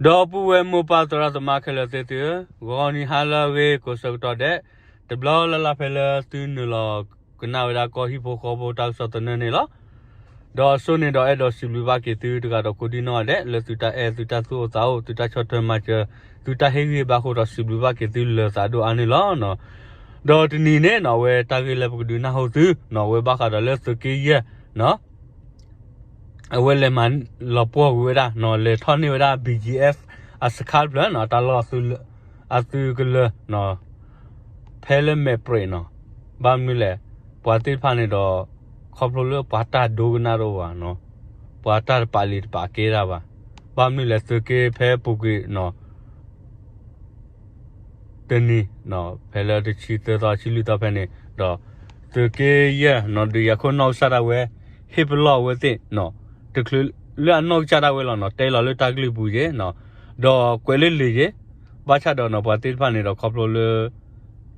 ဒီပုၢ်ဝဲၢ်မိၢ်ပၢ်သရၣ်သမါခဲလၢာ်သ့ၣ်သုဧၢ, ဂီၤနံၤဟါလၢအဂ့ၤကိးဆၢကတီၢ်ဒဲး, တဘျီလၢ်လၢ်ဖဲလၢသုနုာ်လီၤကနၣ်ဝဲဒၣ်ကီၢ်ဟံၣ်ဖိဃီဖိတၢ်ကစီၣ်သနၢၣ်န့ၣ်လီၤ. ဒီးအစိန့ၣ်ဒီးအဲၣ်ဒိးစံးဘျုးဘၣ်က့ၤသုတဂၤဒီးကိးဒံနီၢ်ဂၤဒဲး လၢသုတၢ်အဲၣ် သုတၢ်သူၣ်အိၣ်သးအိၣ် သုတၢ်ဆီၣ်ထွဲမၤစၢၤ သုတၢ်ဟ့ၣ်ဂံၢ်ဘါဃိဒီးစံးဘျုးဘၣ်က့ၤသုလၢာ်သးဒိၣ်အါန့ၣ်လီၤ. ဒီးတနံၤန့ၣ်နီၣ် အဝဲတၢ်ဂ့ၢ်လၢပကဒုးနၢ်ဟူသုနီၣ် အဝဲဘၣ်ဃးဒီးလၢသုးက့ယဲၢ်နီၣ် အဝဲလဲၤမၤလီၤပှီၢ်ကွံာ်ဝဲဒၣ်နီၣ် လဲၤထီၣ်န့ၢ်ဝဲဒၣ် ဘံၣ်ကၠံၣ်အဲၣ် အစခါတဖျၢၣ်နီၣ် တၢ်လီၢ်အသုးကလၢၤနီၣ် ဖဲလၢမဲာ်ပြဲးနီၣ် ဘၣ်မနုၤလဲၣ် ပှၤသ့ၣ်တဖၣ်န့ၣ်ဒီး ခီဖျိလၢပှၤတၢ်ဒိကနၣ်တအိၣ်ဘၣ်နီၣ် ပှၤတၢ်တပာ်လံာ်တပာ်ကဲတၢ်ဘၣ် ဘၣ်မနုၤလဲၣ် သုးက့ဖဲပူၤကွံာ်နီၣ် တနံၤနီၣ် ဖဲလၢတဆံသၢသီ ဆံလွံၢ်သီဖဲန့ၣ် ဒီး သုးက့ယဲၢ်နီၣ် ဒုးယၤခိၣ်နီၢ်ကစၢ်ဒၣ်ဝဲ ဟ့ၣ်ပလီၢ်အဝဲသ့ၣ်နီၣ် တချုးလၢအနီၢ်ကစၢ်ဒၣ်ဝဲလီၤနီၣ် တဲလီၤလၢတၢ်ကလုၢ်ပူၤယဲၢ်နီၣ် ဒီးကွဲးလၢလံာ်ယဲၢ် ဘၣ်ဆၣ်ဒီးနီၣ် ပှၤသ့ၣ်တဖၣ်န့ၣ်ဒီးခီဖျိလၢ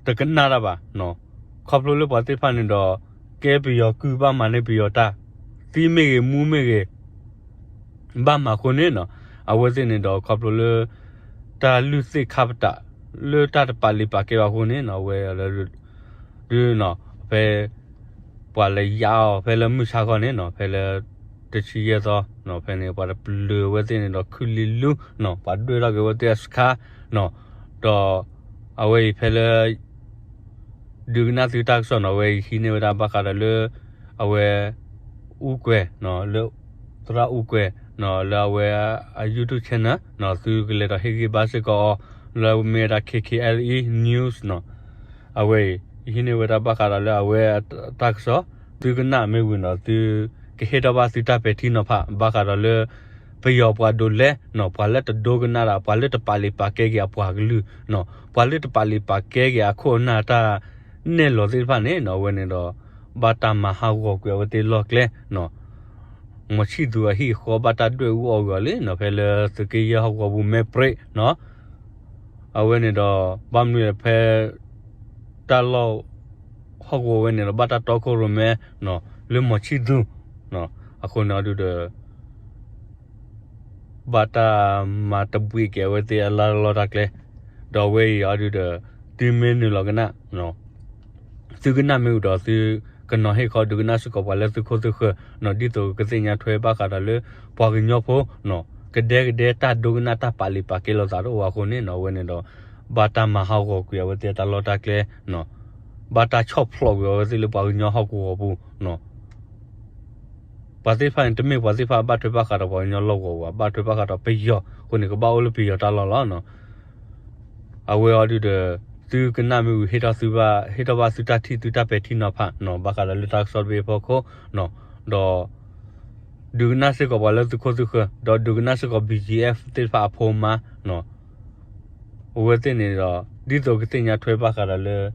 တကနၣ်တၢ်ဘၣ်နီၣ် ခီဖျိလၢပှၤသ့ၣ်တဖၣ်န့ၣ်ဒီး ကဲပယီၤကုၢ်ဘၣ်မၤန့ၢ်ပယီၤတၢ် သံမ့ၢ်ဂ့ၤမူမ့ၢ်ဂ့ၤ ဘၣ်မၤအဃိန့ၣ်နီၣ် အဝဲသ့ၣ်န့ၣ်ဒီးခီဖျိလၢ တၢ်လုၢ်သ့ၣ်ခါပတာ် လၢတၢ်တပာ်လံာ်ပာ်ကဲဘၣ်အဃိန့ၣ်နီၣ် အဝဲလၢ ဒုးနီၣ် ဖဲ ပှၤလဲၤယါအီၤဖဲလၢမုၢ်ဆါခီန့ၣ်နီၣ် ဖဲလၢ တဆံယဲၢ်သီနီၣ် ဖဲန့ၣ် ပှၤတပျုၤဝဲသ့ၣ်န့ၣ်ဒီးခုလံၤလူနီၣ် ပှၤဒွဲၣ်ထီၣ်က့ၤဝဲသ့ၣ်အစခါနီၣ် ဒီး အဝဲအံၤဖဲလၢ ဒုးကနၣ်သုတၢ်ကစီၣ်နီၣ် အဝဲအံၤဟံးန့ၢ်ဝဲဒၣ်ဘၣ်ဃးဒီးလၢ အဝဲ အူကွဲၤနီၣ် လၢ သရၣ်အူကွဲၤနီၣ် လၢအဝဲအ YouTube channel နီၣ် သုကလဲၤဒီးဟ့ၣ်ဂံၢ်ဘါစ့ၢ်ကီးအီၤ လၢမ့ၢ်ဝဲဒၣ် K K L E News နီၣ် အဝဲအံၤ ဟံးန့ၢ်ဝဲဒၣ်ဘၣ်ဃးဒီးလၢအဝဲအတၢ်ကစီၣ် သုကနၣ်မ့ၢ်ဝံၤနီၣ် သုကဟ့ၣ်ထီၣ်ဘၣ်သုတၢ်ပဲာ်ထံနီၤဖး ဘၣ်ဃးဒီးလၢ ပယီၤပှၤဒိးလဲနီၣ် ပှၤလၢတဒိကနၣ်တၢ် ပှၤလၢတပာ်လံာ်ပာ်ကဲက့ၤအပှၤကလုာ်နီၣ် ပှၤလၢတပာ်လံာ်ပာ်ကဲက့ၤအခိၣ်အနၢ်တၢ်နဲၣ်လီၤသ့ၣ်တဖၣ်န့ၣ်နီၣ် အဝဲန့ၣ်ဒီး ဘၣ်တၢ်မၤဟးဂီၤကွံာ်အဝဲသ့ၣ်လီၢ်ကျဲနီၣ် မီၤဆံၣ်သူၤအဟံၣ်အဃီဘၣ်တၢ်ဒွဲၣ်အူအီၣ်ဂ့ၤအီၤလံနီၣ် ဖဲလၢသုးက့ယဲၢ်ဟီၣ်ကဝီၤပူၤ မဲပရ့းနီၣ် အဝဲန့ၣ်ဒီး ဘၣ်မနုၤလဲၣ်ဖဲ တၢ်လီၢ် ဟီၣ်ကဝီၤဝဲန့ၣ်ဒီး ဘၣ်တၢ်တီခိၣ်ရိၣ်မဲနီၣ် လၢမီၤဆံၣ်သူၤနီၣ် အဃိန့ၣ်အီၤဒုးဒီး ဘၣ်တၢ်မၤတဘှံးက့ၤအဝဲသ့ၣ်အလၢ်လီၢ်တၢ်ကျဲ ဒီးအဝဲအံၤအီၤဒုးဒီး သုမ့ၢ်နုာ်လီၤကနၣ် သုကနၣ်မ့ၢ်ဝံၤဒီးသု ကနီၤဟ့ၣ်ခီဒုးကနၣ်စ့ၢ်ကီးပှၤလၢသုခိၣ်သုဃၢၤနီၣ် ဒ်သိးကသ့ၣ်ညါထွဲဘၣ်ဃးဒီးလၢ ပှၤကညီဖိနီၣ် ကဒဲကဒဲတၢ်ဒိကနၣ်တၢ်ပာ်လံာ်ပာ်ကဲလိာ်သးတအိၣ်အဃိန့ၣ်နီၣ် အဝဲန့ၣ်ဒီး ဘၣ်တၢ်မၤဟးဂီၤကွံာ်အဝဲသ့ၣ်အတၢ်လီၢ်တၢ်ကျဲနီၣ် ဘၣ်တၢ်ဆီၣ်ဖျိးကွံာ်အဝဲသ့ၣ်လၢပှၤကညီဟီၣ်ကဝီၤပူၤနီၣ် ပှၤသ့ၣ်တဖၣ်န့ၣ် တမ့ၢ်ပှၤသ့ၣ်တဖၣ်ဘၣ်ထွဲဘၣ်ဃးဒီးပှၤကညီလီၢ်ကဝီၤဘၣ် ဘၣ်ထွဲဘၣ်ဃးဒီးပယီၤအဃိန့ၣ် ကဘၣ်အိၣ်လၢပယီၤတၢ်လီၢ်လီၤနီၣ် အဝဲအီၤဒုးဒီး သုကနၣ်မ့ၢ်ဝံၤ ဟ့ၣ်ထီၣ်သုဘၣ် ဟ့ၣ်ထီၣ်ဘၣ်သုတၢ်ထံၣ်သုတၢ်ပဲာ်ထံနီၤဖးနီၣ် ဘၣ်ဃးဒီးလၢတၢ်ကစီၣ်တဘ့ၣ်အဖီခိၣ်နီၣ် ဒီး ဒုးကနၣ်စ့ၢ်ကီးပှၤလၢသုခိၣ်သုဃၢၤ ဒီးဒုးကနၣ်စ့ၢ်ကီး ဘံၣ်ကၠံၣ်အဲၣ် သ့ၣ်တဖၣ်အဖိမါနီၣ် အဝဲသ့ၣ်န့ၣ်ဒီး ဒ်သိးကသ့ၣ်ညါထွဲဘၣ်ဃးဒီးလၢ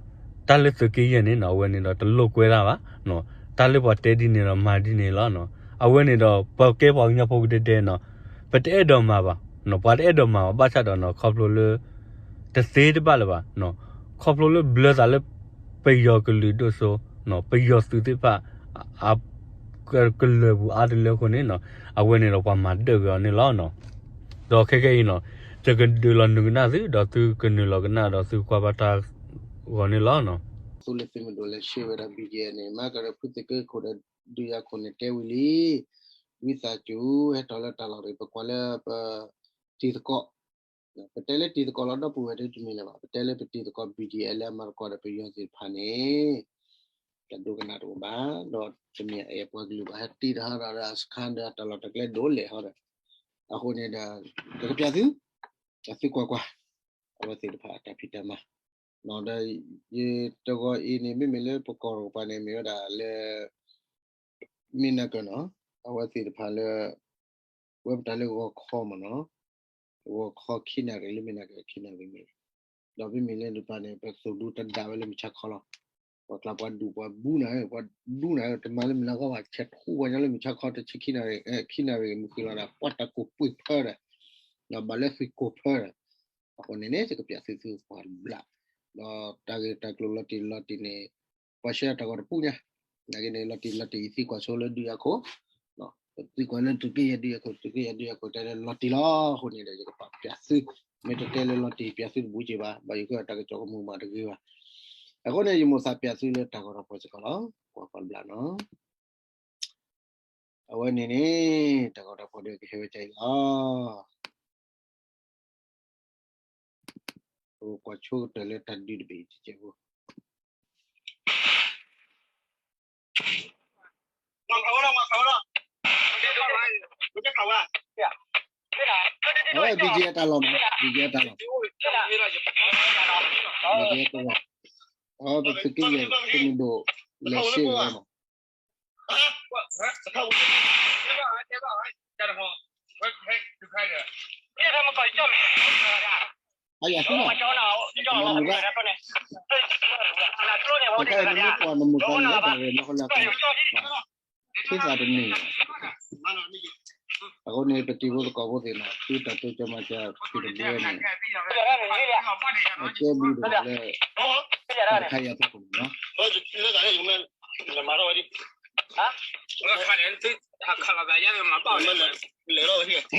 တၢ်လၢသုးက့ယဲၢ်န့ၣ်နီၣ် အဝဲန့ၣ်ဒီးတလိာ်ကွဲတၢ်ဘၣ်နီၣ် တၢ်လၢပှၤတဲဒ်န့ၣ်ဒီးမၤဒ်န့ၣ်လီၤနီၣ် အဝဲန့ၣ်ဒီး ပကဲပှၤကညီဖိကဒဲဒဲနီၣ် ပတအဲၣ်ဒိးမၤဘၣ် ပှၤတအဲၣ်ဒိးမၤဘၣ် ဘၣ်ဆၣ်ဒီးနီၣ် ခီဖျိလၢ တသ့တဘၣ်လၢၤဘၣ်နီၣ် ခီဖျိလၢဘျၢသးလၢ ပယီၤကလုာ်ဒိၣ်စိနီၣ် ပယီၤသုးသ့ၣ်တဖၣ် အ ကလၢာ်ပူၤအါတလၢအဃိန့ၣ်နီၣ် အဝဲန့ၣ်ဒီးပှၤမၤဒၢၣ်က့ၤအီၤန့ၣ်လီၤနီၣ် ဒီးခဲကဲအံၤနီၣ် ယကဒုးလီၤနုာ်ကနၣ်သု ဒီးသုကနုာ်လီၤကနၣ်ဒီးသုကွၢ်ဘၣ်တၢ်ဂီၤန့ၣ်လီၤနီၣ် သုလၢသုမ့ၢ်ဒိးလဲၤရှဲဝဲဒၣ် ဘံၣ်ကၠံၣ်အဲၣ်န့ၣ် မၤကဒီးဖုသုးက့ခိၣ်ဒီး ဒုးယၤခိၣ်န့ၣ်တဲဝံၤလံ ဝံသးစူၤ ဟဲထီၣ်လၢတၢ်လီၢ်တဂ့ၤ ပကွၢ်လၢပ တံၤသကိး ပတဲလၢတံၤသကိးလီၤ ဒီပုၢ်ဝဲၢ်တမ့ၢ်လၢၤဘၣ် ပတဲလၢပတံၤသကိး ဘံၣ်ကၠံၣ်အဲၣ် လၢအမၤသကိးဒီးပယီၤသ့ၣ်တဖၣ်န့ၣ် တၢ်ဒိကနၣ်တအိၣ်ဘၣ် ဒီးတမ့ၢ်အဲၣ်ပှၤကလုာ်ဘၣ် ဟဲတံၢ်တဟးဒီးအစခါဒီးတၢ်လီၢ်တၢ်ကျဲဒိၣ်လဲၣ်ဟီဒီး အဃိန့ၣ်ဒီး ကကပျးသု အသုကွၢ်ကွၢ် အဝဲသ့ၣ်တဖၣ်အတၢ်ဖံးတၢ်မၤ ဒီး ယတဂီၤအံၤန့ၣ် မ့မ့ၢ်လၢပကီၢ်တကပၤန့ၣ် မ့ၢ်ဝဲဒၣ်လၢ မ့ၢ်နၢ်ကၢၢ်နီၤ အဝဲသ့ၣ်တဖၣ်လၢ ဝဲပတၢ်လၢဂီၤခီမ့ၢ်နီၤ ဂီၤခီခံနၣ်ရံၣ်လၢမ့ၢ်နၢ်ကၢၢ်ခံနၣ်ရံၣ်မ့ၢ် ဒီးမ့မ့ၢ်လၢတပၤန့ၣ် ပသိၣ်ဒူတဒါဝဲလၢမုၢ်ဆါခီလီၤ ပှၤကျါပှၤဒူၣ်ပှၤဘူးနၤ ပှၤဒူနၤ တမၤလၢမုၢ်လၢ်ဂီၢ်ဘၣ် ဆဲးထူပှၤညီလၢမုၢ်ဆါခီတဆံခံနၣ်ရံၣ် ခံနၣ်ရံၣ်မုၢ်ဃ့လီၤဒီး ပှၤတၢ်ကိၢ်ပှ့ၤဖၢဒီး ဒီးဘၣ်လၢသုကိၢ်ဖၢဒီး အဃိန့ၣ်န့ၣ် ယကပျးသုသုပှၤတဘျး ဒီးတၢ်ဂ့ၢ်တၢ်ကျိၤလီၤတံၢ်လီၤတံၢ်န့ၣ် ပှၤရှဲတၢ်ဂီၤတပူၤညါ နာ်က့န့ၣ် လီၤတံၢ်လီၤတံၢ်အံၤသံကွၢ်ဆိလၢဒုးယၤခိၣ် သုကွၢ်လၢသုးက့ယဲၢ်ဒုးယၤခိၣ် သုးက့ယဲၢ်ဒုးယၤခိၣ် တဲလၢလီၤတံၢ်လီၤ အဃိန့ၣ်ဒီး ယကပာ်ပျးသု, မ့ၢ်တတဲလၢလီၤတံၢ်ပျးသုတဘူးက့ၤဘၣ်, ဘၣ်ယိၣ်ဃုာ်တၢ်ကစီၣ်ကမူၤမးတဂ့ၤဘၣ်. အဃိန့ၣ် ယမိၣ်သးပျးသုလၢတၢ်ဂီၤတၢ်ဖီၣ်စ့ၢ်ကီးလီၤ. ကွၢ်ပှၤဘျးနီၤ. အဝဲန့ၣ်န့ၣ် တၢ်ဂီၤတၢ်ဖီၣ်ဒီးကဟဲဝဲဒ်အံၤလီၤ. ပကွၢ်ဆိကတၢၢ်လၢတၢ်ဒုးတဘ့ၣ်တကဲးဖိ, အဝဲ ဘံၣ်ကဲတၢ်လီၢ်မး ဘံၣ်ကဲတၢ်လီၢ်, ဘံၣ်ကဲတၢ်လီၢ်, အဝဲပသုးက့ယဲၢ် သုးမုၢ်ဒိၣ် လဲၤရှ့ဝဲမး အယၤသ့ၣ်လီၤ, မၤမုာ်ဘၣ်, အခါအံၤနမ့ၢ်ကွၢ်နမိၢ်သးန့ၣ် တၢ်ရဲၣ်လီၤလၢအီၤ, ထံသးတန့ၢ်, အဃိန့ၣ် ပတံၤဖိသကိးဖိသ့ၣ်နီၤ သုတၢ်တိစၢၤမၤစၢၤ ပံၤတဘျဲန့ၣ် အကဲဘျုးတဂၤလၢ တၢ်ခါယၤသကိးန့ၣ်နီၤ ယဆိကမိၣ်တၢ်ဂၤန့ၣ် ကဘၣ်လၢ ဘံၣ်ကဲလီၤဝဲဖီၣ်ဃ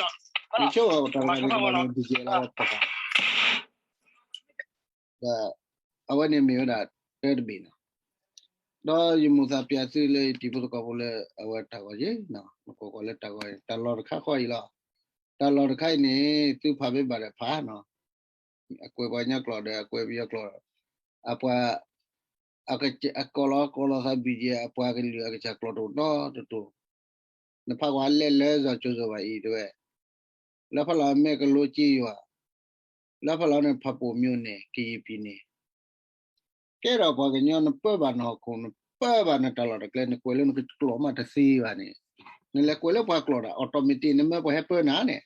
ာ်, ဒီးအဝဲန့ၣ်မ့ၢ်ဝဲဒၣ်တၢတဘ့ၣ်နီၤ, ဒီးယမိၣ်သးပျးသုလၢယတံၤဖိသကိးဖိလၢအဝဲတၢ်ဂီၤယဲၢ်နီၤ, နကွၢ်ကွၢ်လၢတၢ်ဂီၤ တၢ်လီၢ်တခါဃီအံၤလီၤ, တၢ်လီၢ်တခါအံၤန့ၣ် သုဖးဘၣ်ဘၣ်ဒီးဖးနီၤ အကွဲးပှၤကညီကျိာ်ဒီး အကွဲးပယီၤကျိာ်, အပှၤ အကိးလီၤကိးလီၤသး ဘံၣ်ကဲ အပှၤကလုာ်အကစၢ်ကျိာ်တအိၣ်နီတတိၤ, နဖးကွၢ်လဲၤလၢစီၤကၠိၤစီၤဘၣ်အံၤတဲဝဲ, လၢဖးလီၤမဲာ်ကလိက့ယွၤ, လၢဖးလီၤန့ၣ်ဖးပိာ်မိၢ်န့ၣ် ကယံၤပံၤန့ၣ် ကဲဒီးပှၤကညီနပၢဘၣ်နဟီၣ်ခိၣ် နပၢဘၣ်နတၢ်လီၢ်တၢ်ကျဲ နကွဲးလၢနကကျိာ်မးတသ့ဘၣ်န့ၣ်, နလဲၤကွဲးလၢပှၤကျိာ်ဒၣ် automatic နမၢပှၤဟဲပၢနၤန့ၣ်,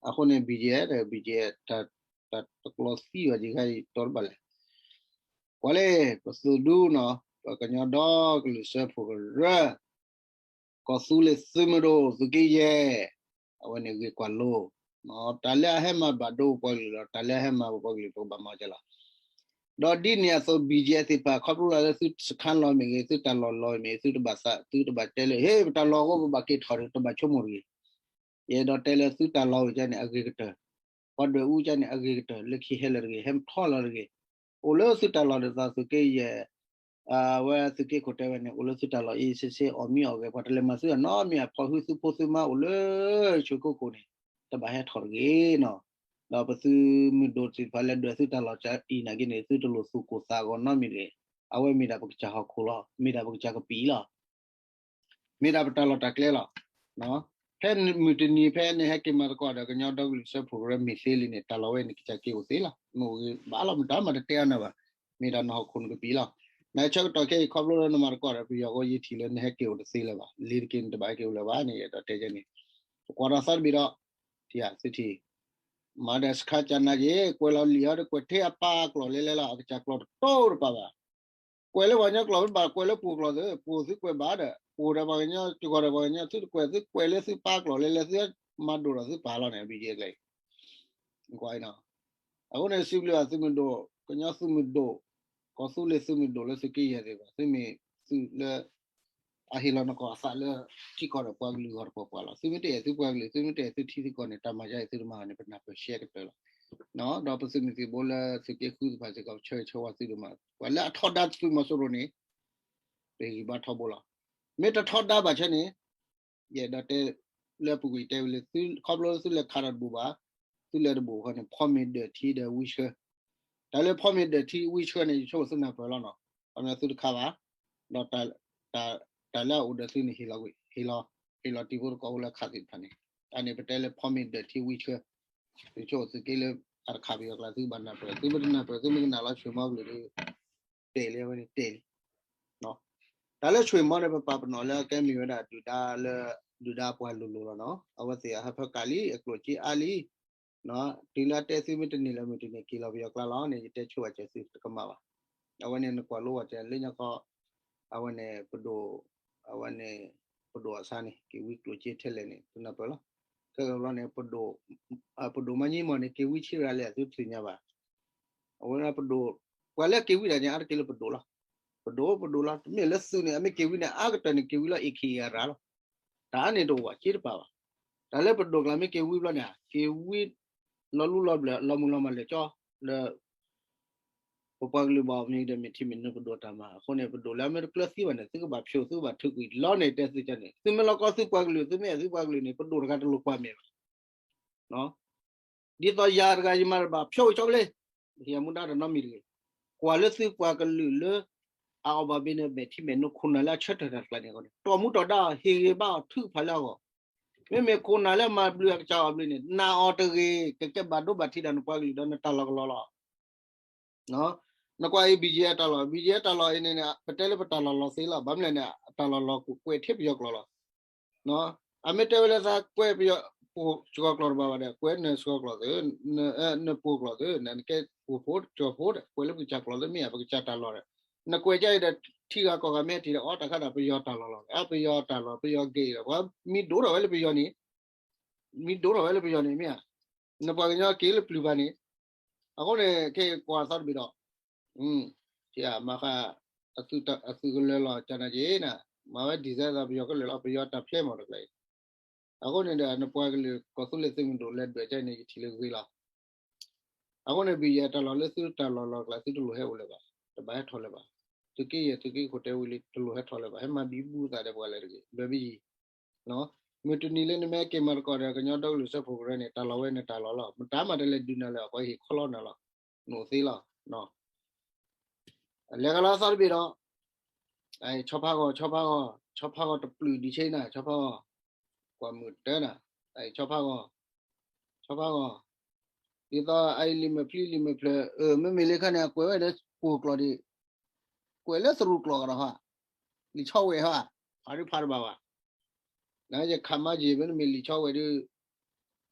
အဃိန့ၣ် ဘံၣ်ကဲ ဒီး ဘံၣ်ကဲ တၢ်တကျိာ်သံဘၣ်ယံၤခါအံၤတီတဘၣ်လဲၣ်, ကွၢ်လၢ ပသုးဒူနီၤ ပှၤကညီဒီကလုာ်စၢဖှိၣ်ကရၢ ကီၢ်သူလ့ၤသုးမုၢ်ဒိၣ်သုးက့ယဲၢ်, အဝဲန့ၣ်ဂ့ၢ်ကွၢ်လိ, တၢ်လၢအဟဲမၤဘၣ်ဒိပှၤကလုာ်လီၤ တၢ်လၢအဟဲမၤဘၣ်ပှၤကလုာ်ပကဘၣ်မၤကလီၤ, ဒီးဒ်န့ၣ်အသိး ဘံၣ်ကဲ သ့ၣ်တဖၣ် ခီဖျိလၢသုစခါလီၤမ့ၢ်ဂ့ၤ သုတၢ်လီၢ်လီၤမ့ၢ်ဂ့ၤ သုတဘၣ်သး သုတဘၣ်တဲလၢ ဟ့ၣ် ပတၢ်လီၢ်အဃိပဘၣ်က့ၤထီၣ်တဂ့ၤ တဘၣ်ဆိကမိၣ်တဂ့ၤ, ယအဲၣ်ဒိးတဲလၢသုတၢ်လီၢ်ဝဲကန့ၣ်အဂ့ၤကတၢၢ်, ပှၤဒွဲၣ်အူကန့ၣ်အဂ့ၤကတၢၢ် လၢခံဟဲလၢာ်တဂ့ၤ ဟဲထီၣ်လီၤတဂ့ၤ, အိၣ်လၢသုတၢ်လီၢ်ဒ်သိးသုးက့ယဲၢ် အဝဲသုးက့ခိၣ်တဲဝဲန့ၣ် အိၣ်လၢသုတၢ်လီၢ်အံၤစ့စ့ အီၣ်မံအီၣ်ဂဲၤ ပှၤတလဲၤမၤသုအနီတမံၤ အဖီၣ်ဟုသုဖိသုမါအိၣ်လၢဆွ့ၣ်ကိခိၣ်န့ၣ် တဘၣ်ဟဲထီၣ်တဂ့ၤနီၤ, ဒီးပသုးမုၢ်ဒိၣ်သ့ၣ်တဖၣ်လၢဒွဲၣ်သုတၢ်လီၢ်အံၤနာ်က့န့ၣ် သုတလိၣ်သူၣ်ကိၢ်သးဂီၤနီတမံၤတဂ့ၤ, အဝဲမ့ၢ်ဒၣ်ပကစၢ်ဟီၣ်ခိၣ်လီၤ မ့ၢ်ဒၣ်ပကစၢ်ကပံာ်လီၤ မ့ၢ်ဒၣ်ပတၢ်လီၢ်တၢ်ကျဲလီၤ. ဖဲမုၢ်တနံၤဖဲနဟဲက့ၤမၤသကိးဒီးကညီဒီကလုာ်စၢဖှိၣ်ကရၢမ့ၢ်သ့လံန့ၣ် တၢ်လီၢ်ဝဲန့ၣ်ကစၢ်က့ၤအိၣ်သ့လီၤ. မ့ၢ်အိၣ်ဂ့ၤဘၣ်လီၤ မတၤမးတတဲအီၤနၤဘၣ်. မ့ၢ်ဒၣ်နဟီၣ်ခိၣ်နကပံာ်လီၤ. နဆၢကတီၢ်ခဲအံၤခီဖျိလၢနမၤသကိးဒီးပယီၤဃိယထံၣ်လၢနဟဲက့ၤအိၣ်တသ့လၢၤဘၣ်. လ့ၤတက့ၤနတဘၣ်ဟဲက့ၤအိၣ်လၢၤဘၣ်န့ၣ် ယအဲၣ်ဒိးတဲကဲန့ၣ် ပကွၢ်ဒီးသီတဘ့ၣ်ဒီး ထံၣ်သုထံၣ် မၤဒီးစခါကနါက့ၤ ကွဲးလီၤလံာ်အီၤဒီးကွဲးထဲအပၢ်ကျိာ်လဲၤလဲၤလီၤ အကစၢ်ကျိာ်တတိၤတပာ်ဘၣ်. ကွဲးလၢပှၤကညီကျိာ် မ့ၢ်ဘၣ်ကွဲးလၢပှိၤကျိာ်သ့ ပှိၤသုကွဲးဘၣ်ဒီး ပှိၤဒီးပှၤကညီ ကဂီၤဒီးပှၤကညီ သုတကွဲး သုကွဲးလၢသုပၢ်ကျိာ်လဲၤလဲၤ သုမၤဒိၣ်ဒီးသုပၢ်လီၤန့ၣ် ဘံၣ်ကဲကျဲ ကွၢ်အံၤနီၤ. အဃိန့ၣ် စံးဘျုးဘၣ်သုးမုၢ်ဒိၣ် ကညီသုးမုၢ်ဒိၣ် ကီၢ်သူလ့ၤသုးမုၢ်ဒိၣ်လၢသုးက့ယဲၢ်သ့ၣ်တဖၣ် သုမ့ၢ်သုးလၢ အဟ့ၣ်လီၤနကီၢ်အသးလၢ ထံကီၢ်ဒီးပှၤကလုာ်ဂီၢ်တပှၤပှၤလီၤ. သုမ့ၢ်တအဲၣ်သုပှၤကလုာ် သုမ့ၢ်တအဲၣ်သုထံသုကီၢ်န့ၣ် တၢ်မၤယါအံၤသုတမၤဘၣ်န့ၣ် ပနၢ်ပၢၢ်ရှဲကတၢၢ်လီၤ. ဒီးပသုးမုၢ်သံၣ်ဘိလၢသုးက့ဃုသ့ၣ်တဖၣ်စ့ၢ်ကီး ဆၢဂ့ၤဆၢဝါသုဒိၣ်မး ပှၤလၢအထီဒါသုးမီၤစိရိၤန့ၣ် ပဂံၢ်ဘါထီဘိလီၤ. မ့ၢ်တထီဒါဘၣ်ဆၢန့ၣ် ယအဲၣ်ဒိးတဲ လၢပူၤကွံာ်တဲဝံၤလံ ခီဖျိသုလဲၤခးဒီးတဘူးဘၣ်, သုလဲၤတဘူးဃီန့ၣ် ဖီမ့ၤဒၢးထံဒီးဝံဆှၢ, တၢ်လၢဖီမ့ၤဒၢးထံဝံဆှၢန့ၣ် ယဆိကမိၣ်သုနၢ်ပၢၢ်လီၤနီၤ. ခီဖျိသုတခးဘၣ်, ဒီးတၢ်လၢအအိၣ်ဒီးသုန့ၣ် ဟ့ၣ်လီၤကွံာ် ဟ့ၣ်လီၤ ဟ့ၣ်လီၤတံၤဖိသကိးဖိလၢခးသ့ၣ်တဖၣ်န့ၣ်, တၢ်န့ၣ်ပတဲလၢဖီမ့ၤဒၢးထံဝံဆှၢ, သုဆိကမိၣ်သုးက့လၢအတခးပယီၤကျါ သုကဘၣ်နၢ်ပၢၢ်, သုမ့ၢ်တနၢ်ပၢၢ် သုမ့ၢ်ကနၣ်လီၤဆွ့ၣ်မီကလုၢ်ဒီး တဲာ်လံ အဝဲန့ၣ်တဲာ်လံ. တၢ်လၢဆွ့ၣ်မီန့ၣ် ပပာ်ပနီၣ်လၢအကဲမ့ၢ်ဝဲဒၣ်ဒုၣ်ဒါလၢ ဒုၣ်ဒါပှၤလိၤလိၤလီၤနီၤ. အဝဲသ့ၣ်အဟၢဖၢကၤလံ အကျိၣ်စ့အါလံ, တုၤလၢအတဲသုမ့ၢ်တန့ၢ်လၢမုၢ်တနံၤက့ၤလီၤပယီၤကျါလီၤန့ၣ် ယတဲဆိဝဲစၢၤသုတကမၣ်ဘၣ်. အဝဲန့ၣ်နကွၢ်လိဝဲစၢၤလၢညါခီ, အဝဲန့ၣ် ပဒိၣ်, အဝဲန့ၣ် ပဒိၣ်အဆါန့ၣ် က့ၤဝံကျိၣ်စ့ထဲလဲၣ်န့ၣ် သုနၢ်ပၢၢ်လီၤ. ခဲကဘျီန့ၣ် ပဒိၣ်မါညံမီၢ်န့ၣ် က့ၤဝံဆံရၤလဲၣ် သုတသ့ၣ်ညါဘၣ်. အဝဲဒၣ်ပဒိၣ်, ပှၤလၢက့ၤဝံဒၣ်န့ၣ် အါတက့ၢ်လၢပဒိၣ်လီၤ. ပဒိၣ်ပဒိၣ်လီၤ. တမ့ၢ်လၢသုးန့ၣ် အမ့ၢ်က့ၤဝံန့ၣ် အါကတၢၢ်န့ၣ်က့ၤဝံလီၤ အ့ၣ်ခ့ၣ်အရၤလီၤ. တၢ်အါန့ၣ်တအိၣ်ဘၣ် က့တပာ်ဘၣ်. တၢ်လၢပဒိၣ်ကျါမ့ၢ်က့ၤဝံဘျီန့ၣ် က့ၤဝံ လီၤလူလီၤဘျၢၣ် လီၤမုၢ်လီၤမၢ်လၢာ်ကၠီ, ဒီး ပပှၤကလုာ်ဘၣ်မ့ၢ်ဒီး မ့ၢ်ထံမ့ၢ်နိပဒိၣ်တၢ်မၤ အဃိန့ၣ် ပဒိၣ်လၢအမ့ၢ်တကျၢၤသံဘၣ်န့ၣ် သုကဘၣ်ဖျိး သုကဘၣ်ထုးကွံာ်လီၤန့ၣ် တဲသုကန့ၣ် သုမ့ၢ်လီၤကီသုပှၤကလုာ် သုမ့ၢ်အဲၣ်သုပှၤကလုာ်န့ၣ် ပဒိၣ်တဂၤတလိၣ်ကွၢ်မဲာ်ဘၣ်. ဒ်သိးယၤတဂၤယမၤတဘၣ် ဖျိးဝဲကၠီဝဲလၢ ယမူဒါတနီတမံၤတဂ့ၤ, ကွၢ်လၢသုပှၤကလုာ်လၢ အအီၣ်ဘၣ်ဘ့ၣ်န့ၣ် မဲာ်ထံမဲာ်နိခိၣ်နၢ်လၢအဆၢထၢၣ်တၢ်တကျါန့ၣ်အဃိန့ၣ် တီၢ်မူတီၢ်ဒါအီၤ ဟ့ၣ်ဂ့ၤဘါအီၤ ထုကဖၣ်လၢအဂီၢ်, မ့မ့ၢ်ခိၣ်နၢ်လၢမၤဘျုးအကစၢ်အီၣ်ဘျုးန့ၣ် နာ်အီၤတဂ့ၤ ကကဲဘၣ်ဒိဘၣ်ထံးဒီးနပှၤကလုာ်ဒီးနတၢ်လီၢ်ကလီလီၤ. နကွၢ်အံၤ BGF တၢ်လီၢ် BGF တၢ်လီၢ်အံၤန့ၣ် ပတဲလၢပတၢ်လီၢ်လီၤသ့လီၤ. ဘၣ်မနုၤလဲၣ်န့ၣ် အတၢ်လီၢ်လီၤကွဲးထဲပယီၤကျိာ်လီၤ. အမ့ၢ်တဲဝဲလၢသးကွဲးပယီၤ ပှိၢ်စှီၤကျိာ်တဘၣ်ဘၣ်ဒီး ကွဲးနၢၤစှီၤကျိာ်သု, နပှိၢ်ကျိာ်သု, နကဲပှိၢ်ဖိစှီၤဖိဒီး ကွဲးလၢပကစၢ်ကျိာ်သု မ့ၢ်ဧါ ပကစၢ်တၢ်လီၢ်ဒီး နကွဲးကါအံၤဒီး ထံဂၤကီၢ်ဂၤမ့ၢ်ထံၣ်ဒီး အီတၢ်ခါဒီးပယီၤတၢ်လီၢ်လီၤ. အပယီၤတၢ်လီၢ် ပယီၤဂ့ၤဒီး ပှၤမံဒိၣ်ထီၣ်ဝဲလၢပယီၤန့ၣ် မံဒိၣ်ထီၣ်ဝဲလၢပယီၤန့ၣ်မ့ၢ်ဧါ, နပှၤကညီက့ၤလၢပျုၤဘၣ်န့ၣ်, အဃိန့ၣ် ခဲအံၤကွၢ်သီတဘ့ၣ်ဒီး, မၤဃး အသုးကလၢလီၤကနၤက့ၤနၤ, မၤဝဲ design သးပယီၤကလၢာ်လီၤ ပယီၤတၢ်ဖျဲမၤတကျါအံၤ, အဃိန့ၣ်ဒီး နပှၤကလုာ်ကီၢ်သူလ့ၤသုးမုၢ်ဒိၣ်လဲၤဒွဲၣ်ကါန့ၣ် ယထံၣ်လၢဂ့ၤလီၤ. အဃိန့ၣ် ဘံယဲတၢ်လီၢ်လၢသုတၢ်လီၢ်လီၤကျါ သုတလိၣ်ဟဲအိၣ်လၢၤဘၣ်, တဘၣ်ဟဲထီၣ်လၢၤဘၣ်, သုးက့ယဲၢ်သုးက့ခိၣ်တဲဝံၤလံ တလိၣ်ဟဲထီၣ်လၢၤဘၣ်, ဟဲမၤဘံဘူသးဒီးပှၤလၢတဂ့ၤ လွဲၤဘံယံၤ မုၢ်တနံၤလၢနမ့ၢ်က့ၤမၤသကိးဒီး ကညီဒီကလုာ်စၢဖှိၣ်ကရၢန့ၣ် တၢ်လီၢ်ဝဲန့ၣ်တၢ်လီၢ်လီၤ. မတၤမၤတလဲၤဒုးနၤလၢၤ အပှၤဟ့ၣ်ခီလီၤနၤလီၤ. နအိၣ်သ့လီၤ. လဲၤကလီသီတဘ့ၣ်ဒီး ဆီဖါဂီၤ ဆီဖါဂီၤ ဆီဖါဂီၤတပျုာ်ဒံးဆ့နၤ ဆီဖါဂီၤ ကွၢ်မုာ်တၢနၤ ဆီဖါဂီၤ ဆီဖါဂီၤ ဒ်သိးအအံၤလံာ်မဲာ်ဖျံလံာ်မဲာ်ဖျၢၣ် မ့မ့ၢ်လၢခါန့ၣ် အကွဲးဝဲဒီးပှိၢ်ကျိာ်ဒံး ကွဲးလၢသရူးကျိာ်ကဒီးဟါ လံာ်ဆီဝဲဟါ ဖးဒုဖးတဘၣ်ဘၣ် နယခးမါယ့ၤ မ့တမ့ၢ်လံာ်ဆီဝဲဒုး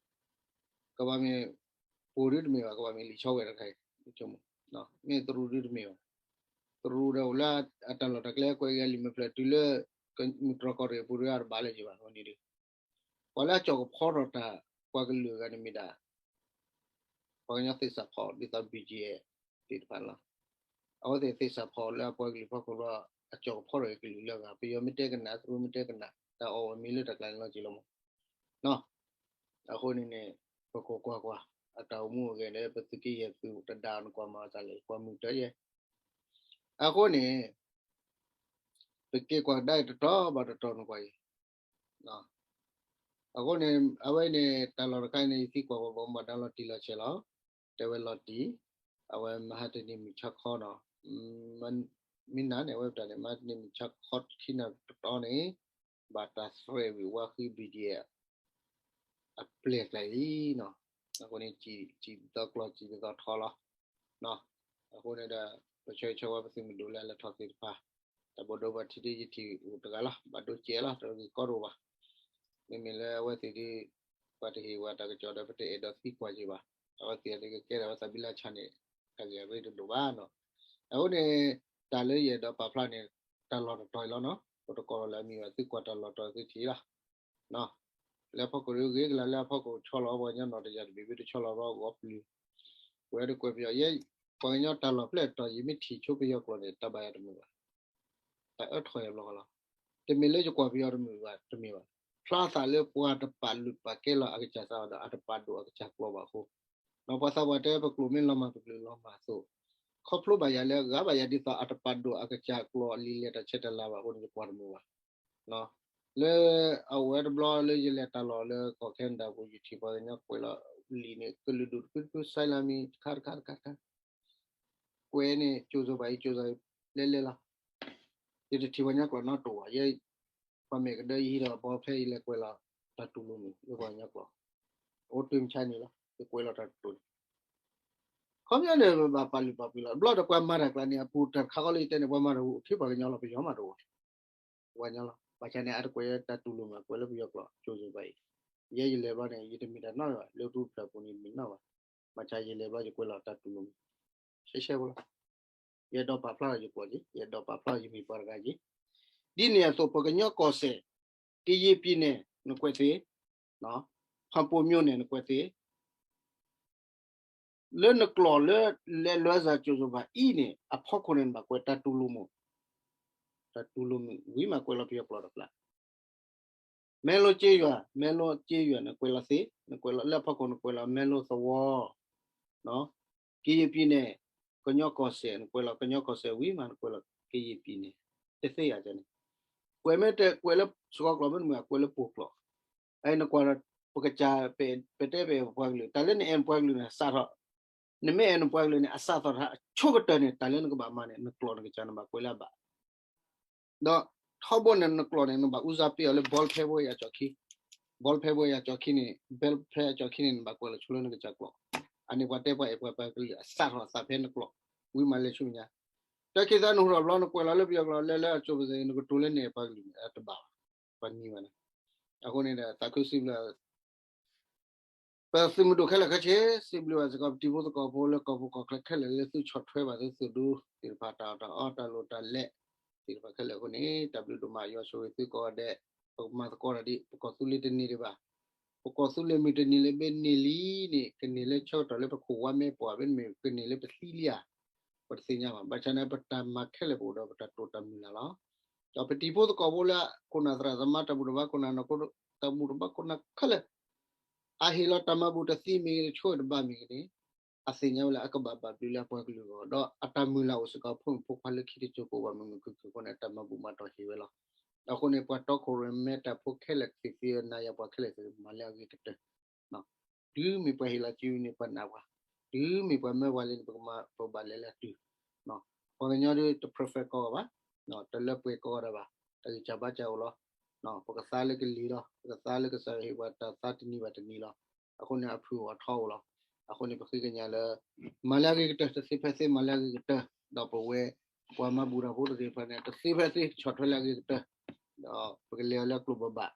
ကဘၣ်မ့ၢ် ပှိၢ်ဒုတမ့ၢ်ဘၣ် ကဘၣ်မ့ၢ်လံာ်ဆီဝဲတခါအံၤ မ့ၢ်သရူးဒုတမ့ၢ်ဘၣ် သရူးဒီးအိၣ်လၢအတၢ်လီၢ်တၢ်ကျဲ ကွဲးက့ၤလံာ်မဲာ်ဖျၢၣ်တုၤလၢ မုၢ်တြီၢ်ကီၢ်ရ့ၣ်အပူၤဒုး အတဘၣ်လၢၤဘၣ် အဝဲန့ၣ်ဒုး ပှၤလၢအကၠီၣ်ကဖီထီၣ်တၢ် ပှၤကလုာ်အဂၤန့ၣ်မ့ၢ်ဒၣ် ပှၤကညီသ့ၣ်စးဖီ ဒ်သိး BGF သ့ၣ်တဖၣ်န့ၣ်လီၤ. အဝဲသ့ၣ်သ့ၣ်စးဖီလၢအပှၤကလုာ်ဖီခိၣ်လီၤ အကၠီၣ်ကဖီထီၣ်က့ၤကလုာ်လၢအဂၤ ပယီၤမ့ၢ်တဲကနၣ် သရူးမ့ၢ်တဲကနၣ် တၢ်အီၣ်ဝဲမ့ၢ်လၢတၢ်ကျါန့ၣ်လီၤက့ၤလီၤမး အဃိန့ၣ်န့ၣ် ပကကွၢ်ကွၢ် အတၢ်အိၣ်မူအိၣ်ဂဲၤဒီး ပသုးက့ယဲၢ်သုးတဒါနကွၢ်မၤအသးလဲၣ် ကွၢ်မုာ်တၢ်ယဲၢ် အဃိန့ၣ် ပက့ၤကွၢ်ကဒါအံၤတတီၤဘၣ်တတီၤနကွၢ်အံၤ အဃိန့ၣ် အဝဲန့ၣ် တၢ်လီၢ်တခါန့ၣ် ယသံကွၢ်ကွၢ်ဘၣ်မူဘၣ်ဒါလီၤတံၢ်လီၤဆဲးလီၤ. တဲဝဲလီၤတံၢ် အဝဲမဟါတနံၤမုၢ်ဆါခီနီၤ မ့ၢ်နၤန့ၣ် အဝဲပတၢ်န့ၣ် မဟါတနံၤမုၢ်ဆါခီခံနၢ်တတီၤန့ၣ် ဘၣ်တၢ်သရဲးဝံၤဝါဃံ BGF အပျဲၢ်ကျါအံၤနီၤ အဃိန့ၣ် စံၣ်တသီကျီၢ်စံၣ်တသီထီလီၤ အဃိန့ၣ်ဒီး ပဆၢဂ့ၤဆၢဝါပသုးမုၢ်ဒိၣ်လၢအလဲၤထီၣ်သ့ၣ်တဖၣ် တၢ်ဘၣ်ဒိဘၣ်ထံးဒ်ယထံၣ်အိၣ်တဂၤလီၤ ဘၣ်ဒိကဲလီၤ တဂ့ၤကီတအိၣ်ဘၣ် မ့မ့ၢ်လၢအဝဲသ့ၣ်ဒ် ပှၤတဟ့ၣ်ဝဲတၢ်ကစီၣ်ဒီး ပတအဲၣ်ဒိးသံကွၢ်က့ၤဘၣ် အဝဲသ့ၣ်အတကကဲထီၣ်ဝဲသးဘံလၢဆါန့ၣ် တၢ်ဂ့ၢ်အရ့တဒိၣ်ဘၣ်နီၤ အဃိန့ၣ် တၢ်လၢယအဲၣ်ဒိးပာ်ဖျါန့ၣ် တၢ်လီၢ်တတီၤအံၤလီၤနီၤ ပတကိးလီၤလၢအမံၤဘၣ် သုကွၢ်တၢ်လီၢ်တတီၤသုထံၣ်လီၤ လၢအဖီခိၣ်ဒုးဂ့ၤကလၢ် လၢအဖီခိၣ်ဆီလီၤပှၤကညီနီၢ်တယၢ်တဘ့ၣ်ဘ့ၣ်တဆီလီၤဘၣ်ဂီၤပျုၤ ကွဲးတကွဲးပယီၤယဲ ပှၤကညီတၢ်လီၢ်ဖျဲၣ်တတီၤ ယမ့ၢ်ထံၣ်ဆိပယီၤကျိာ်န့ၣ် တၢ်ဘၣ်ယၤတမုာ်ဘၣ် တၢ်အၢထီၣ်ယၤဘျီဃီလီၤ တမ့ၢ်လၢယကွၢ်ပယီၤတမုာ်ဘၣ်တမ့ၢ်ဘၣ် ဖျါသးလၢပှၤတပာ်လုၢ်ပာ်ကဲလီၤအကစၢ်သးဒီး အတပာ်ဒိၣ်အကစၢ်ကျိာ်ဘၣ်အဃိ ဒီးပှၤသးပှၢ်တဲပကျိာ်မ့ၢ်လီၤမၢ်ပကျိာ်လီၤမၢ်အသိး ခီဖျိဘၣ်ယၤလၢအဂၤဘၣ်ယၤဒ်သိးအတပာ်ဒိၣ်အကစၢ်ကျိာ်အလံာ်လဲၢ်တၢ်ဆဲးတၢ်လၤဘၣ်အဃိန့ၣ် ယကွၢ်တမုာ်ဘၣ် လၢအဝဲတဘျီလၢယလဲၤတၢ်လီၢ်လၢကီၢ်ခဲနဒၤပူၤ ယထံၣ်ပှၤကညီကွဲးလီၤလံာ်န့ၣ် ကလုာ်ဒူၣ်တဖုတဖု စဲလၢမံၤတခါတခါတခါတခါ ကွဲးန့ၣ် ကၠိၤစိၤဘၣ်အံၤ ကၠိၤစိၤလဲၤလဲၤလီၤ ယတထံၣ်ပှၤကညီကျိာ်နီတအိၣ်ဘၣ် ယဲ ပှၤမဲာ်ကဒၢယဟံးဒီးဘီဖဲယလဲၤကွဲးလီၤတၢ်တူၢ်လိာ်မုၢ် လၢပှၤကညီကျိာ် အိၣ်တုၤမဆါန့ၣ်လီၤ ယကွဲးလီၤတၢ်တူၢ်လိာ် ခီပညီန့ၣ် ပဘၣ်ပာ်လုၢ်ပာ်ပှ့ၤလီၤ တဘျီဒီးပှၤမၤတၢ်ကျါန့ၣ် အပူၤတၢ်တခါဃီလၢယတဲန့ၣ် ပှၤမၤတၢ်အိၣ်ထဲပှၤကညီလီၤ ပယီၤမးတအိၣ် ပှၤကညီလီၤ ဘၣ်ဆၣ်န့ၣ် အတကွဲးတၢ်တူၢ်လိာ်မး ကွဲးလၢပယီၤကျိာ် ကၠိၤစိၤဘၣ်အံၤ ယဲယလဲၤဘျီန့ၣ် ယတမ့ၢ်တၢ်နီတမံၤဘၣ် လၢတၢ်အိၣ်ဖျဲၣ်အပူၤန့ၣ် ယတမ့ၢ်နီတမံၤဘၣ် ဘၣ်ဆၣ်ယလဲၤဘျီယကွဲးလီၤတၢ်တူၢ်လိာ်မး ရှဲရှဲဖိလီၤ ယအဲၣ်ဒိးပာ်ဖျါထီၣ်ယကျိာ်က့ၤ ယအဲၣ်ဒိးပာ်ဖျါထီၣ်ယမ့ၢ်ပှၤတဂၤက့ၤ ဒ်န့ၣ်အသိး ပကညီကီၢ်စဲၣ် ကယံာ်ပံၤန့ၣ် နကွဲးသ့ ဖၣ်ပိၢ်မိၢ်န့ၣ် နကွဲးသ့ လၢနကျိာ်လၢ လဲၤလွဲစၢၤကၠိၤစိၤဘၣ်အံၤန့ၣ် အဖီခိၣ်န့ၣ် နဘၣ်ကွဲးတၢ်တူၢ်လိာ်မုာ်, တၢ်တူၢ်လိာ်မုာ်ဝံၤမးကွဲးလီၤပယီၤကျိာ်တဖျၢၣ် မဲလိကၠ့ယွၤ, မဲလိကၠ့ယွၤ နကွဲးလီၤသ့, နကွဲးလီၤလၢအဖီခိၣ် နကွဲးလီၤမဲလိသဝီ, ကရင်ပြည်နယ်, ကညီကီၢ်စဲၣ်, နကွဲးလီၤကညီကီၢ်စဲၣ်ဝံၤမး နကွဲးလီၤ ကရင်ပြည်နယ်, တသ့ဧါန့ၣ်, ကွဲးမ့ၢ်တကွဲးလၢစှီၤကျိာ်မ့တမ့ၢ် ကွဲးလၢပှိၤကျိာ်, အနကွၢ်ဒီး ပကစၢ် ပတဲပအဲၣ်ပပှၤကလုာ် တၢ်လၢနအဲၣ်နပှၤကလုာ်န့ၣ် အစးထီၣ်, နမ့ၢ်အဲၣ်နပှၤကလုာ်န့ၣ် အစးထီၣ်တဟါအဆိကတၢၢ်န့ၣ် တၢ်လၢနကဘၣ်မၤန့ၣ် နကျိာ်နကစၢ်နဘၣ်ကွဲးလၢအဘၣ် ဒီးထီဘိန့ၣ် နကျိာ်န့ၣ် နဘၣ်ဦးစားပေးအီၤလၢ ဘီလ်ဖဲဘိအံၤအကၠီၣ်ခံ, ဘီလ်ဖဲဘိအံၤအကၠီၣ်ခံန့ၣ် ဘီလ်ဖဲအကၠီၣ်ခံန့ၣ် နဘၣ်ကွဲးလီၤဆိလၢနကစၢ်ကျိာ်, အန့ၣ်ပှၤတဲပှၤအဲၣ်ပှၤပှၤကလုာ်အစးထီၣ်အသးဖဲနကျိာ်, ဝံၤမးလဲၤဆူမဲာ်ညါ, တၢ်ခံသၢနဟူထီၣ်ဘျီ နကွဲးလီၤလၢပယီၤကျိာ် လဲၤလၢအကၠိၤပသ့ၣ် နကတိၤလၢနအဲၣ်ပှၤကလုာ်န့ၣ် အတဘၣ်ဘၣ်, ပှၤနံၤဘၣ်န့ၣ်, အဃိန့ၣ်ဒီး သးခုစံးဘျုး ပသုးမုၢ်ဒိၣ်ခဲလၢာ်ခဲဆ့ စံးဘျုးဘၣ်စ့ၢ်ကီး ပတံၤဖိသကိးဖိလၢကီၢ်ပူၤကီၢ်ချၢခဲလၢာ်လၢသုဆီၣ်ထွဲဘၣ်သုသူၣ်ဒူသ့ၣ်တဖၣ် တၢ်အီၣ်တၢ်အီတၢ်လိၣ်တၢ်လဲသ့ၣ်တဖၣ်ခဲလၢာ်အဃိန့ၣ် တၢ်ဘျုးဒိၣ်မး ယွၤဆိၣ်ဂ့ၤသုကိးဂၤဒဲး, ပကမၤသကိးတၢ်ဒ် ပကီၢ်သူလ့ၤတန့ၢ်ဒံးဘၣ်, ပကီၢ်သူလ့ၤမ့ၢ်တန့ၢ်လၢဘ့န့ၢ်လံန့ၣ် ကန့ၢ်လၢဆၢကတီၢ်လၢပခိၣ်ဝါမဲာ်ပှၢ် ဘ့မ့ၢ်ကန့ၢ်လၢပသံလံဧါ, ပတသ့ၣ်ညါဘၣ်, ဘၣ်ဆၣ်န့ၣ် ပတၢ်မၤခဲလၢာ်ပအိၣ်ဒီးပတၢ်တိာ်တၢ်မုၢ်လၢ်လီၤ. ဒီးပတံၤဖိသကိးဖိလၢ ခိၣ်နၢ်သရၣ်သမါတၢ်ဘူၣ်တၢ်ဘါ ခိၣ်နၢ်နီၢ်ခိတၢ်ဘူၣ်တၢ်ဘါ ခိၣ်နၢ်ခဲလၢာ် အဟ့ၣ်လီၤတၢ်မၤဘူၣ်တသံမ့ၢ်ဂ့ၤ တဆိတဘၣ်မ့ၢ်ဂ့ၤန့ၣ် အသ့ၣ်ညါဝဲလၢအကဘၣ်ဘၣ်ဘျုးလၢအပှၤကလုာ်အဂီၢ် ဒီးအတၢ်မုၢ်လၢ်အိၣ်စ့ၢ်ကီး ဖိမုၣ်ဖိခွါလၢခံတစိၤကအိၣ်ဘၣ်မုာ်မုာ်ခုၣ်ခုၣ်အဃိန့ၣ် အတၢ်မၤဘူၣ်မၤတီၢ်ဟ့ၣ်ဝဲလီၤ. အဃိန့ၣ် ပှၤတီခိၣ်ရိၣ်မဲတၢ်ဖိခဲလၢာ်ကသ့ၣ်သ့ၣ်နၤယၤပှၤခဲလၢာ်သ့ၣ်မၤလၢအဂ့ၤကတၢၢ် တုၤမ့ၢ်ပှၤဟ့ၣ်လီၤစုန့ၣ် ပှၤနာ်ပှၤ, တုၤမ့ၢ်ပှၤမၢပှၤလံန့ၣ် ပကမၤပဘၣ်လဲၤလၢအတုၤ, ပှၤကညီဒ်တ perfect ကိးဂၤဘၣ်, တလၢပှဲၤကိးဂၤဒဲးဘၣ်, တၢ်ဂံၢ်စၢ်ဘါစၢ်အိၣ်လီၤ, ပကသါလၢကလံၤလီၤ, ပကသါလၢကစၢ်ယွၤဟ့ၣ်ပှၤတၢ်သါတနံၤဘၣ်တနံၤလီၤ, အဃိန့ၣ် အဖုၣ်အထီအိၣ်လီၤ, အဃိန့ၣ် ပဃ့ကညးလၢ မၤလၢအဂ့ၤကတၢၢ် တသ့ဖဲသ့မၤလၢအဂ့ၤကတၢၢ်, ဒီးပဝဲ ပှၤမၤဘူၣ်တၢ်ဖိတဂ့ၤဖဲန့ၣ် တသ့ဖဲသ့ဆီၣ်ထွဲလၢအဂ့ၤကတၢၢ်, ဒီးပကလဲၤအီၤလၢအကျိၤဘၣ်ဘၣ်,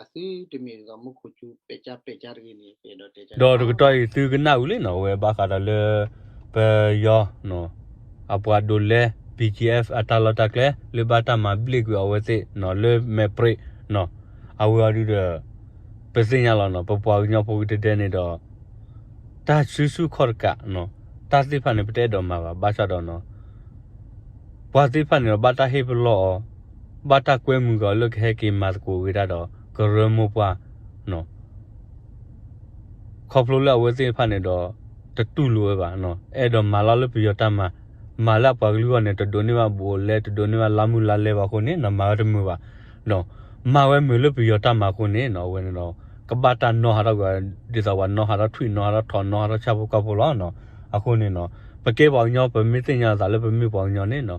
အသုတမ့ၢ်ဒ်သိးမူခိၣ်စူၤပဲာ်ကၠါပဲာ်ကၠါတဂ့ၤန့ၣ် ပအဲၣ်ဒိးတဲကဒီးတကတီၢ်အံၤသုကနၣ်ဝံၤလံနီၤ အဝဲဘၣ်ဃးဒီးလၢ ပယီၤ အပှၤဒိးလဲ B G F အတၢ်လီၢ်တၢ်ကျဲ လၢဘၣ်တၢ်မၤဘျ့ကွံာ်အဝဲသ့ၣ်နီၤ လၢမဲာ်ပြ့းနီၤ, အဝဲအီၤဒုဒီး ပသ့ၣ်ညါလီၤနီၤ ပပှၤကညီဖိကဒဲဒဲန့ၣ်ဒီး တၢ်စုဆူၣ်ခီၣ်တကးနီၤ တၢ်သ့ၣ်တဖၣ်န့ၣ် ပတအဲၣ်ဒိးမၤဘၣ် ဘၣ်ဆၣ်ဒီးနီၤ ပှၤသ့ၣ်တဖၣ်န့ၣ်ဒီး ဘၣ်တၢ်ဟ့ၣ်ပလီၢ်အီၤ, ဘၣ်တၢ်ကွဲမုာ်က့ၤအီၤလၢကဟဲက့ၤမၤသကိးဝဲဒၣ်ဒီး ကရၢမိၢ်ပှၢ်နီၤ ခီဖျိလၢအဝဲသ့ၣ်တဖၣ်န့ၣ်ဒီး တတူၢ်လိာ်ဝဲဘၣ်နီၤ အဲၣ်ဒိးမၤလီၤလၢပယီၤတၢ်မၤ, မၤလၢအပှၤကလုာ်အဂီၢ်န့ၣ် တဒိးန့ၢ်ဘၣ်ဘူးလဲ တဒိးန့ၢ်ဘၣ်လါမုၢ်လါလဲဘၣ်အဃိန့ၣ်နီၤ မၤဝဲတမုာ်ဘၣ်, ဒီးမၤဝဲမုာ်လၢပယီၤတၢ်မၤအဃိန့ၣ်နီၤ အဝဲန့ၣ်ဒီး ကဘၣ်တၢ်နီၣ်ဟးထီၣ်ကွံာ် ဒ်သိးပှၤနီၣ်ဟးထီၣ်ထွံၣ် နီၣ်ဟးထီၣ်ထိး နီၣ်ဟးထီၣ်ဆၣ်ဖိကီၢ်ဖိလီၤနီၤ, အဃိန့ၣ်နီၤ ပကဲပှၤကညီ ပမ့ၢ်သ့ၣ်ညါအသးလၢပမ့ၢ်ပှၤကညီန့ၣ်နီၤ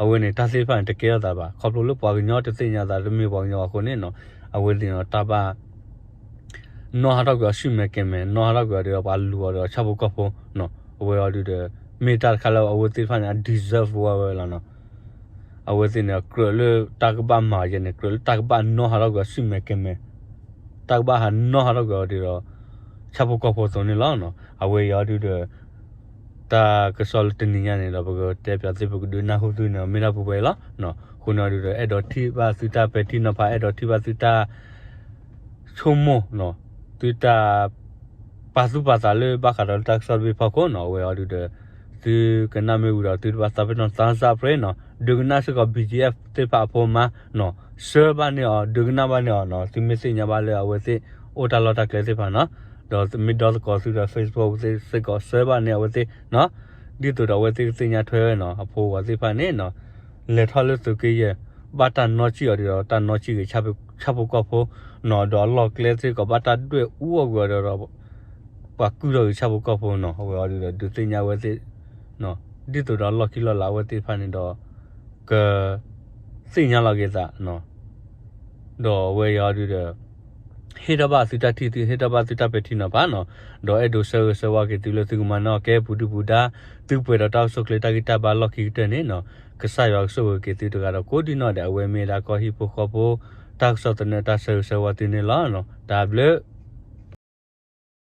အဝဲန့ၣ် တၢ်သ့ၣ်တဖၣ်န့ၣ် တကဲထီၣ်သးဘၣ် ခီဖျိလၢပှၤကညီတသ့ၣ်ညါသးလၢမ့ၢ်ပှၤကညီအဃိန့ၣ်နီၤ အဝဲသ့ၣ်န့ၣ် တၢ်ဘၣ် နီၣ်ဟးထီၣ်ကွံာ်အီၤဆူၣ်မဲာ်ကဲၤမဲာ် နီၣ်ဟးထီၣ်ကွံာ်အီၤဒီးပှၤလူၤအီၤဒီးဆၣ်ဖိကီၢ်ဖိနီၤ အဝဲအီၤဒုဒီး မ့ၢ်တၢ်တခါလၢအဝဲသ့ၣ်တဖၣ်န့ၣ် အ deserve ဝဲဝဲလီၤနီၤ အဝဲသ့ၣ်န့ၣ် ကြၢးလၢတၢ်ကဘၣ်မၤယဲန့ၣ် ကြၢးလၢတၢ်ကဘၣ်နီၣ်ဟးထီၣ်ကွံာ်အီၤဆူၣ်မဲာ်ကဲၤမဲာ် တၢ်ကဘၣ်ဟးနီၣ်ဟးထီၣ်ကွံာ်အီၤဒ်ဒီး ဆၣ်ဖိကီၢ်ဖိအသိးန့ၣ်လီၤ. အဝဲအံၤအီၤဒုဒီး တၢ်ကစီၣ်လၢတနံၤညါန့ၣ်ဒီး ပကတဲပၠးသု ပကဒုးနၢ်ဟူသုန့ၣ် မ့ၢ်ဒၣ်ပူၤပှဲၤလီၤ. အဃိန့ၣ်အီၤဒုဒီး အဲၣ်ဒိးထံၣ်ဘၣ်သုတၢ်ပဲာ်ထံနီၤဖး အဲၣ်ဒိးထံၣ်ဘၣ်သုတၢ် ဆိကမိၣ်နီၤ သုတၢ် ပာ်သူၣ်ပာ်သးလၢဘၣ်ဃးဒီးလၢတၢ်ကစီၣ်တဘ့ၣ်ဖီခိၣ်နီၤ အဝဲအီၤဒုဒီး သုကနၣ်မ့ၢ်ဝံၤဒီး သုတဘၣ်သးပ့ၤနီၣ် thumbs up နီၤ ဒုးကနၣ်စ့ၢ်ကီး B G F သ့ၣ်တဖၣ်အဖိမါနီၤ share ဘၣ်န့ၢ်အီၤ ဒုးကနၣ်ဘၣ်န့ၢ်အီၤနီၤ သုမ့ၢ်သ့ၣ်ညါဘၣ်လၢအဝဲသ့ၣ်အိၣ်တၢ်လီၢ်တၢ်ကျဲသ့ၣ်တဖၣ်နီၤ ဒီးမ့ၢ်ဒီသကိးသုဒီး Facebook သ့ၣ်စ့ၢ်ကီး share ဘၣ်န့ၢ်အဝဲသ့ၣ်နီၤ ဒ်သိးဒီးအဝဲသ့ၣ်ကသ့ၣ်ညါထွဲဝဲနီၤ အဖိအဝၤသ့ၣ်တဖၣ်န့ၣ်နီၤ လဲၤထီၣ်လၢသုးက့ယဲၢ် ဘၣ်တၢ်နီၣ်ကံၣ်အီၤဒ်ဒီး တၢ်နီၣ်ကံၣ်ဂ့ၤ ဆၣ်ဖိကီၢ်ဖိနီၤ ဒီးအလီၢ်ကျဲသ့ၣ်စ့ၢ်ကီး ဘၣ်တၢ်ဒွဲၣ်အူအီၣ်ကွံာ်အီၤဒီး ပှၤကုၢ်ထီၣ်ဂ့ၤဆၣ်ဖိကီၢ်ဖိနီၤ အဝဲအီၤဒုဒီး ဒုးသ့ၣ်ညါဝဲသ့ၣ် ဒ်သိးဒီးလီၢ်ခံလီၢ်လၤအဝဲသ့ၣ်တဖၣ်န့ၣ်ဒီး က သ့ၣ်ညါလီၤက့ၤသး ဒီးအဝဲအံၤအီၤဒုဒီး ဟ့ၣ်ထီၣ်ဘၣ်သုတၢ်ထံၣ်သု ဟ့ၣ်ထီၣ်ဘၣ်သုတၢ်ပဲာ်ထံနီၤဖးနီၤ ဒီးအဲၣ်ဒိးဆၢဂ့ၤဆၢဝါက့ၤသုလၢသုကမၤနၢၤကဲပူၤဒုပူၤဒါ သုပှဲၤဒီးတၢ်အိၣ်ဆူၣ်အိၣ်ချ့တၢ်ဂံၢ်တၢ်ဘါလီၢ်ခံကတၢၢ်န့ၣ်နီၤ ကစၢ်ယွၤကဆိၣ်ဂ့ၤက့ၤသုတဂၤဒီးကိးဒံနီၢ်ဒဲး အဝဲမ့ၢ်ဒၣ်ကီၢ်ဟံၣ်ဖိဃီဖိ တၢ်ကစီၣ်သနၢၣ်တၢ်ဆၢဂ့ၤဆၢဝါသုန့ၣ်လီၤ. တၢ်ဘျုး